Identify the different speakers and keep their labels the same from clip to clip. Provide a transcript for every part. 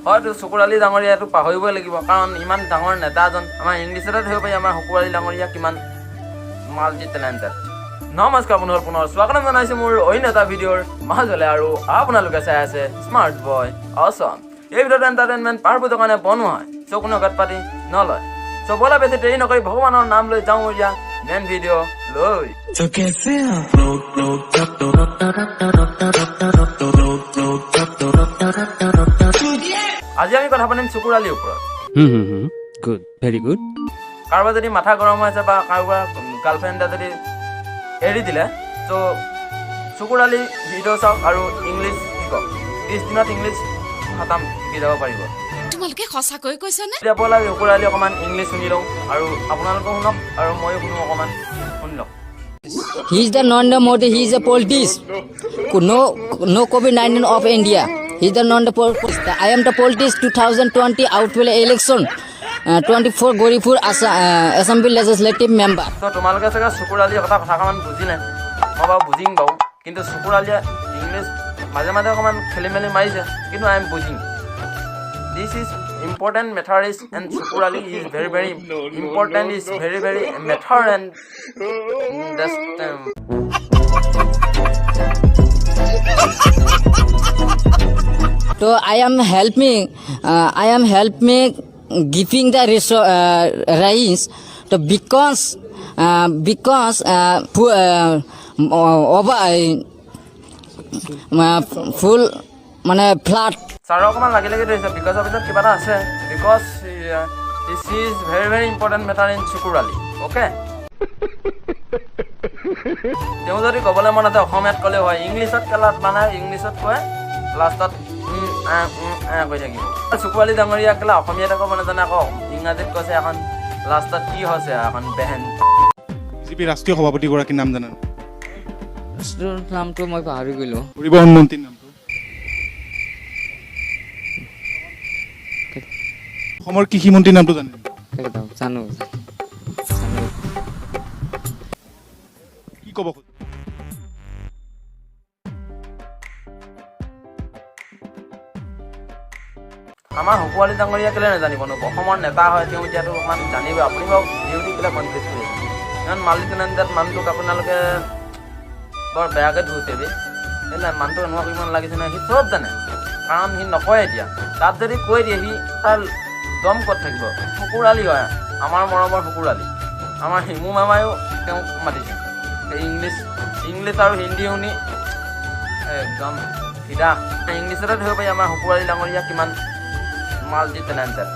Speaker 1: হয়তো শুকুৰ আলী ডাঙৰীয়াটো পাহৰিবই লাগিব, কাৰণ ইমান ডাঙৰ নেতা এজন আমাৰ ইংলিছতে ধৰিব পাৰি আমাৰ শুকুৰ আলী ডাঙৰীয়া কিমান মাল্টি টেলেণ্টেড। নমস্কাৰ বন্ধুসকল, পুনৰ স্বাগতম জনাইছোঁ মোৰ অন্য এটা ভিডিঅ'ৰ মাজলৈ আৰু আপোনালোকে চাই আছে স্মাৰ্ট বয় অছম। এই ভিডিঅ'টো এণ্টাৰটেইনমেণ্ট পাৰ্পজৰ কাৰণে বনোৱা হয়, চ' কোনো গাত পাতি নলয়। চ' ব'লা, বেছি দেৰি নকৰি ভগৱানৰ নাম লৈ যাওঁ এতিয়া মেইন ভিডিঅ' লৈ।
Speaker 2: तो कैसे आप लोग लोग लोग लोग।
Speaker 1: আজি আমি কথা পাতিম শুকুৰ আলীৰ ওপৰত।
Speaker 3: হুম, গুড, ভেৰি গুড।
Speaker 1: কাৰোবাৰ যদি মাথা গৰম হৈ আছে বা কাৰোবাৰ গাৰ্লফ্ৰেণ্ডে যদি এৰি দিলে, ত' শুকুৰ আলী ভিডিঅ' চাওক আৰু ইংলিছ শিকক। 30 দিনত ইংলিছ খতাম শিকি যাব পাৰিব।
Speaker 4: তোমালোকে সঁচাকৈ কৈছানে?
Speaker 1: এতিয়া ব'লা, শুকুৰ আলী অকণমান ইংলিছ শুনি লওঁ আৰু আপোনালোকেও শুনক আৰু ময়ো শুনো, অকণমান শুনি লওক।
Speaker 5: He is the Narendra Modi. He is a politics. No, no COVID-19 of India. He is the Narendra politics. I am the politics 2020 outfall election. 24 Goripur Assembly Legislative Member.
Speaker 1: ত' তোমালোকে চাগে শুকুৰ আলীৰ কথা অকণমান বুজিলে, মই বাৰু বুজিম বাৰু, কিন্তু শুকুৰ আলীয়ে ইংলিছ মাজে মাজে অকণমান খেলি মেলি মাৰিছে, কিন্তু I am বুজিং। This is important matter is and Shukur Ali is very very important, is very very matter and just.
Speaker 5: So I am helping. I am helping giving the rice. So because over full মানে flood.
Speaker 1: ছাৰৰ অকণমান লাগি লাগি ধৰিছে, বিকজৰ পিছত কিবা এটা আছে, because this is very very important matter in Shukur Ali, okay. তেওঁ যদি ক'বলৈ মন আছে অসমীয়াত ক'লেও হয়, ইংলিছত কেলাত মানে ইংলিছত কয়, লাষ্টত উম আ উম আ কৈ থাকিব। শুকুৰ আলী ডাঙৰীয়া কেলা অসমীয়াতে ক'ব নাজানে, আকৌ ইংৰাজীত কৈছে। এখন লাষ্টত কি হৈছে এখন বেহেন।
Speaker 6: বিজেপিৰ ৰাষ্ট্ৰীয় সভাপতিগৰাকীৰ নাম জানেনে?
Speaker 5: নামটো মই পাহৰি গ'লো।
Speaker 6: পৰিবহণ মন্ত্ৰীৰ নামটো? অসমৰ কৃষিমন্ত্ৰীৰ নামটো জানে?
Speaker 5: জানো, জানো।
Speaker 6: কি ক'ব খোজে?
Speaker 1: আমাৰ শুকুৰ আলী ডাঙৰীয়া কেলৈ নাজানিবনো? অসমৰ নেতা হয় তেওঁ, এতিয়াতো অকণমান জানিব। আপুনি বাৰু ডিউটি কেলৈ কনফিউজ কৰি আছে? ইমান মাল্টি টেলেণ্টেড মানুহটোক আপোনালোকে বৰ বেয়াকৈ ধুইছে বে। কেলৈ মানুহটো এনেকুৱা কৰিব নালাগিছে নহয়। সি চব জানে, কাৰণ সি নকয়। এতিয়া তাত যদি কৈ দিয়ে, সি তাৰ দম ক'ত থাকিব? শুকুৰ আলী হয় আমাৰ মৰমৰ শুকুৰ আলী। আমাৰ হিমু মামায়ো তেওঁক মাতিছে। সেই ইংলিছ আৰু হিন্দী শুনি একদম ফিদা। ইংলিছতে ধৰিব পাৰি আমাৰ শুকুৰ আলী ডাঙৰীয়া কিমান মাল্টি টেলেণ্টেড।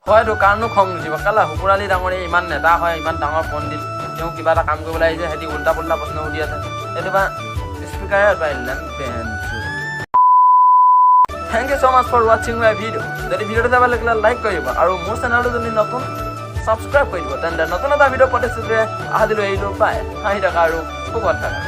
Speaker 1: হয়তো কাৰণো খং নুঠিব কেলা? শুকুৰ আলী ডাঙৰীয়া ইমান নেতা হয়, ইমান ডাঙৰ পণ্ডিত, তেওঁ কিবা এটা কাম কৰিবলৈ আহিছে, সিহঁতি উল্টা পুল্টা প্ৰশ্ন সুধি আছে, সেইটো বা স্পীকাৰে আঁতৰাই দিলে। Thank you so much for watching my video. যদি ভিডিঅ'টো চাব লাগিলে লাইক কৰিব আৰু মোৰ চেনেলটো যদি নতুন, ছাবস্ক্ৰাইব কৰি দিব। তেন্তে নতুন এটা ভিডিঅ' প্ৰতিশ্ৰুতিৰে আজিলৈ এৰিলোঁ, বাই। হাঁহি থাকা আৰু সুখত থাকা।